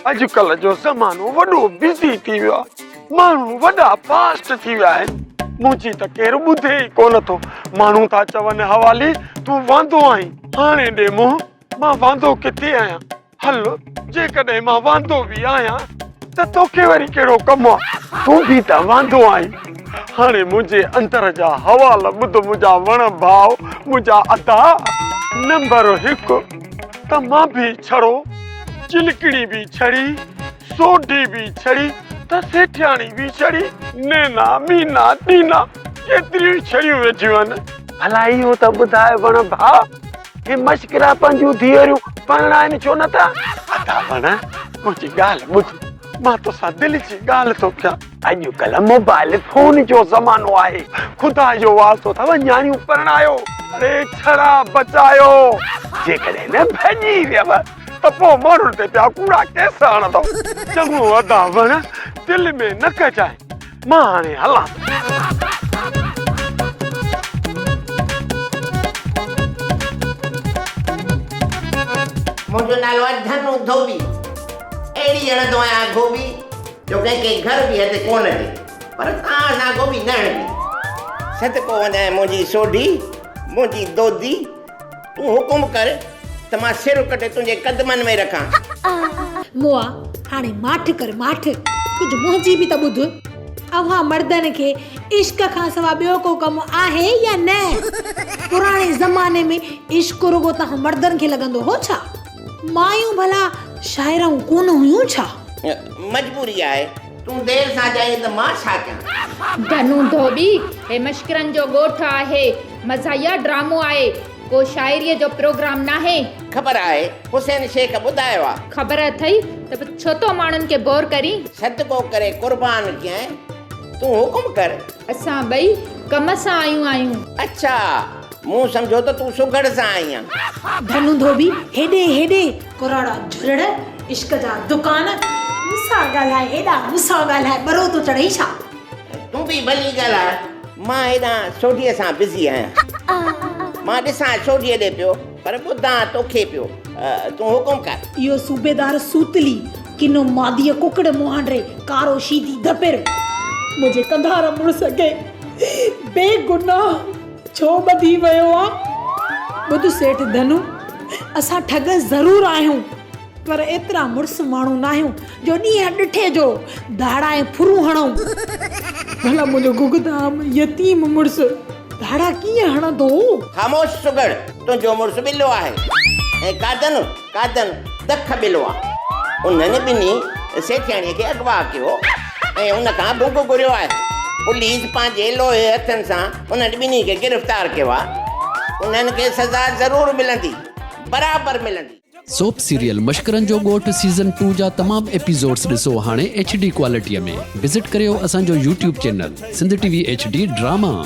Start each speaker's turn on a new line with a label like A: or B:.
A: اڄڪلهه جو زمانو وڏو بزي ٿي ويو آهي. ماڻهو وڏا فاسٽ ٿي ويا آهن. منهنجي ته ڪير ٻڌي ئي ڪونه ٿو. ماڻهو ٿا چون حوالي تون واندو آهين. هاڻي ڏي منهن مان واندو ڪٿي آهيان. هل جيڪڏهن مان واندو به آهيان ته توکي وري ڪهڙو ڪم آ. تون به ته واندو آهين. هاڻي منهنجي اندر جا حوال ٻڌ منهنجا وڻ ڀاء منهنجا ادا. نمبر هڪ ته مان به ڇڙو، چلڪڻي به ڇڙي، سوڍي به ڇڙي ته سيٺياڻي به ڇڙي، نينا، مينا، ٽينا ڪيتريون ئي ڇڙيون ويٺيون آهن. ڀلا اهو ته ٻڌاء وڻ ڀاء، هي مشڪرا پنهنجون ڌيئريون پرڻائين ڇو نه ٿا؟ ادا وڻ، منهنجي ڳالهه ٻڌ، مان توسان دل جي ڳالهه ٿو ڪيان. اڄڪلهه موبائل فون جو زمانو آهي، خدا جو واسطو اٿو نياڻيون پرڻايو، اڙي ڇڙا بچايو، جيڪڏهن نه ڀڄي ويو ته پوء ماڻهن تي پيا ڪوڙا ڪيس هڻندو. چڱو ادا وڻ، دل ۾ نه ڪجانء، مان هاڻي هلان ٿو.
B: منهنجو نالو آهي ڌنو ڌوٻي، اهڙي هڻندو آهيان گهوٻي. جو ڪنهن کي گهر به هٿ ڪونه ڏي، پر تان سان گوبي نه هڻبي. صدقو وڃانء منهنجي سوڍي، منهنجي دودي، تون حڪم ڪر ته مان سر ڪٽي تنهنجي قدمن ۾ رکان.
C: موئا، هاڻي ماٺ ڪر ماٺ، ڪجهه منهنجي به ته ٻڌ. اوهان مردن کي عشق کان سوا ٻيو ڪو ڪم آهي يا نه؟ پراڻي زماني ۾ عشق رڳو توهان مردن کي لڳندو هو ڇا؟ مايون ڀلا شاعرائون ڪونه هيون ڇا؟
B: مجبوري آهي، تون دير سان چئين ته مان ڇا ڪيان؟
D: ڌنو ڌوٻي، هي مشڪرن جو ڳوٺ آهي، مزاحيه ڊرامو آهي، ڪو شاعريء جو پروگرام ناهي.
B: خبر آهي، حسين شيخ ٻڌايو آ.
D: خبر اٿئي ته به ڇو ٿو ماڻهن کي بور ڪرين؟
B: صدقو ڪري قربان ڪيانء، تون حڪم ڪر.
D: اسان ٻئي ڪم سان آيون آهيون.
B: اڇا، مون سمجهيو ته تون سگهڙ سان آئين آن.
C: ڌنو ڌوٻي، هيڏي هيڏي، ڪراڙا جهرڙ، عشق جا دڪان، مون سان ڳالهاء هيڏانهن مون سان ڳالهاء ٻرو ٿو چڙهئي ڇا؟
B: تون به ڀلي ڳالهاء، مان هيڏانهن سوڍيء سان بزي آهيان. مان ڏسان سوڍيء ڏي پيو، پر ٻڌان توکي پيو. تون حڪم ڪر.
C: اهو صوبيدار سوتلي، ڪنو ماديء ڪڪڙ مهانڊي، ڪارو شيدي ڌپر، منهنجي ڪنڌار مڙس کي بي گناهه ڇو ٻڌي ويو آ؟ ٻڌ سيٺ ڌنو، اسان ٺڳ ضرور آهيون، پر ايترا مڙس ماڻهو ناهيون جو ڏينهن ڏٺي جو ڌاڙا ۽ ڦرون هڻون. ڀلا منهنجو گگدام يتيم مڙس ڌاڙا ڪيئن هڻندو؟
B: خاموش سگهڙ، تنهنجو مڙس ٻلو آهي ۽ قادن، قادن دک ٻلو آ. انهن ٻنهي سيٺياڻيء کي اغوا ڪيو ۽ ان کان ڀنگ گهريو آهي. پوليس پنهنجي لوهي هٿن سان انهن ٻنهي کي گرفتار ڪيو آ. انهن کي سزا ضرور ملندي، برابر ملندي.
E: سوپ سيريل مشڪرن جو ڳوٺ سيزن ٽو جا تمام ايپيسوڊس ڏسو هاڻي ايڇ ڊي ڪوالٽي ۾ وزٽ ڪريو اسان جو YouTube channel Sindh T V H D drama.